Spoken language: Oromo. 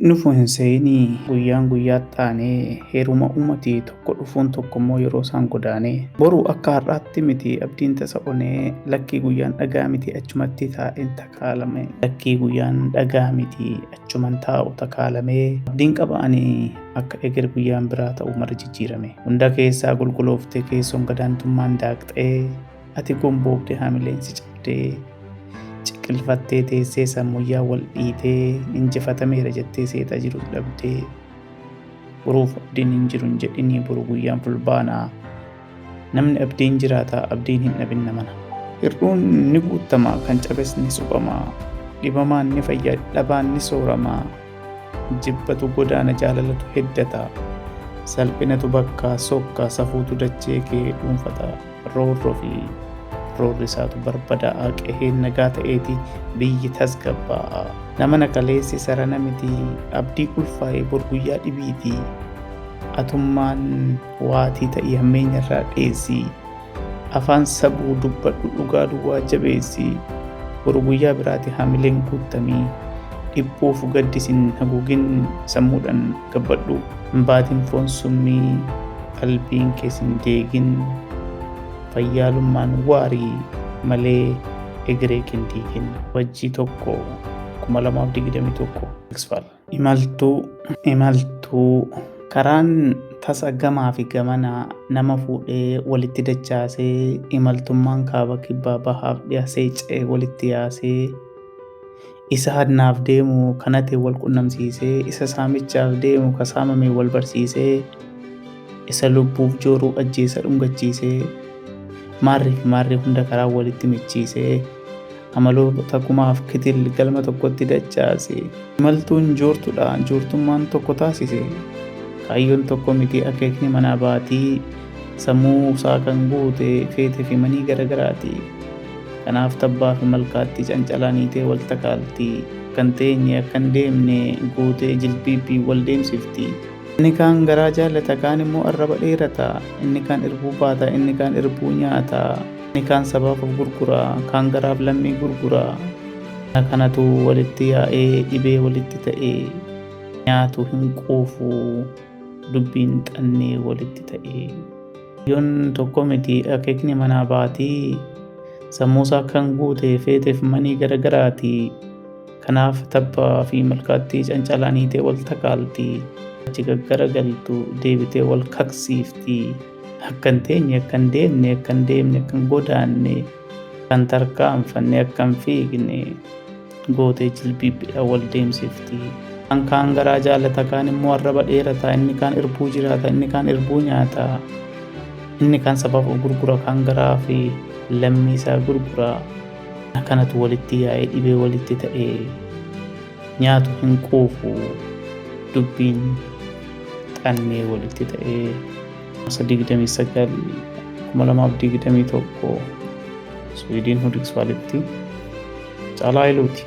Hin dhufu hin seeyinii guyyaan guyyaatti aanee heeruma uummatii tokko dhufuun tokkommoo yeroo isaan godaanee boru akka har'aatti miti abdiin tasa onee lakkii guyyaan dhagaa miti achumatti taa'een takaalame lakkii guyyaan dhagaa miti achuman taa'u takaalamee abdiin qaba ani akka eger guyyaan biraa ta'u mara jijjiirame hunda keessaa qulqullooftee keessoon gadaantummaan daaqxee ati gomboobde haamileen si cabdee ciqilfattee teessee sammuyyaa wal dhiitee injifatameera jettee seexaa jiru dhabdee boruuf abdiin hin jiru hin jedhinii boru guyyaan fulbaanaa namni abdiin jiraata abdiin hin dhabin namana. Hir'uun ni guutama kan cabes ni suphama dhibamaan ni fayya dhabaan ni soorama jibbatu godaana jaalalatu heddata salphinatu bakkaa sokka safuutu dachee kee dhuunfata roorroo fi roorri isaatu barbadaa'a qeheen nagaa ta'eeti biyyi tasgabbaa'a. Nama nakaleessi sarana miti abdii ulfaa'ee bor guyyaa dhibiiti. Atummaan waatii ta'ii hammeenya irraa dheessi. Afaan sabuu dubbadhu dhugaa duwwaa jabeessi. Boru guyyaa biraati haamileen guutamii. Dhiphuuf gaddisin haguugin sammuudhaan gabbadhu. Hin baatin foon summii qalbiin keessin deegin. Fayyaalummaan waarii malee egeree qindiigin. Wajjii 1, 2021. Imaltuu, imaltuu karaan tasa gamaa fi gamanaa nama fuudhee walitti dachaasee imaltummaan kaaba kibbaa bahaaf dhiyaasee ce'ee walitti yaasee isa hadnaaf deemu kanate wal qunnamsiisee isa saamichaaf deemu ka saamame wal barsiisee isa lubbuuf jooruu ajjeesa dhungachiisee maarrii fi maarrii hunda karaa walitti michiisee amaloota kumaaf kitil galma tokkotti dachaase. Imaltuun joortuudha, joortummaan tokko taasise. Kaayyoon tokko miti akeekni manaa baatii sammuu isaa kan guute feete fi manii garagaraati. Kanaaf tabbaa fi malkaatti cancalaaniitee wal takaalti. Kan teenye akkan deemne gootee jilbiibbii wal deemsifti. Inni kaan garaa jaallata kaan immoo arraba dheerata. Inni kaan irbuu baata inni kaan irbuu nyaata. Inni kaan sabaaf of gurgura kaan garaaf lammii gurgura. Kanatu walitti yaa'ee dhibee walitti ta'ee nyaatu hin quufu dubbiin xannee walitti ta'ee. Yoon tokko miti akeekni manaa baatii sammuusaa kan guute feeteef manii garagaraati. Kanaaf tabbaa fi malkaatti cancalaaniitee wal takaalti. Achi gaggaragaltu deebitee wal kaksiifti. Akka hin teenye, akka hin deemne, akka hin deemne, akka hin godaanne, kan tarkaanfanne, akka hin fiigne gootee jilbiibbiidhaan wal deemsifti. Kan kaan garaa jaalata, kaan immoo arraba dheerata, inni kaan irbuu jiraata, inni kaan irbuu nyaata. Inni kaan sabaaf of gurgura, kaan garaa fi lammii isaa gurgura. Kanatu walitti yaa'ee dhibee walitti ta'ee nyaatu hin quufu dubbiin xannee walitti ta'ee. 29, 2021 Swiidin Hudiksvaalitti Caalaa Hayiluuti.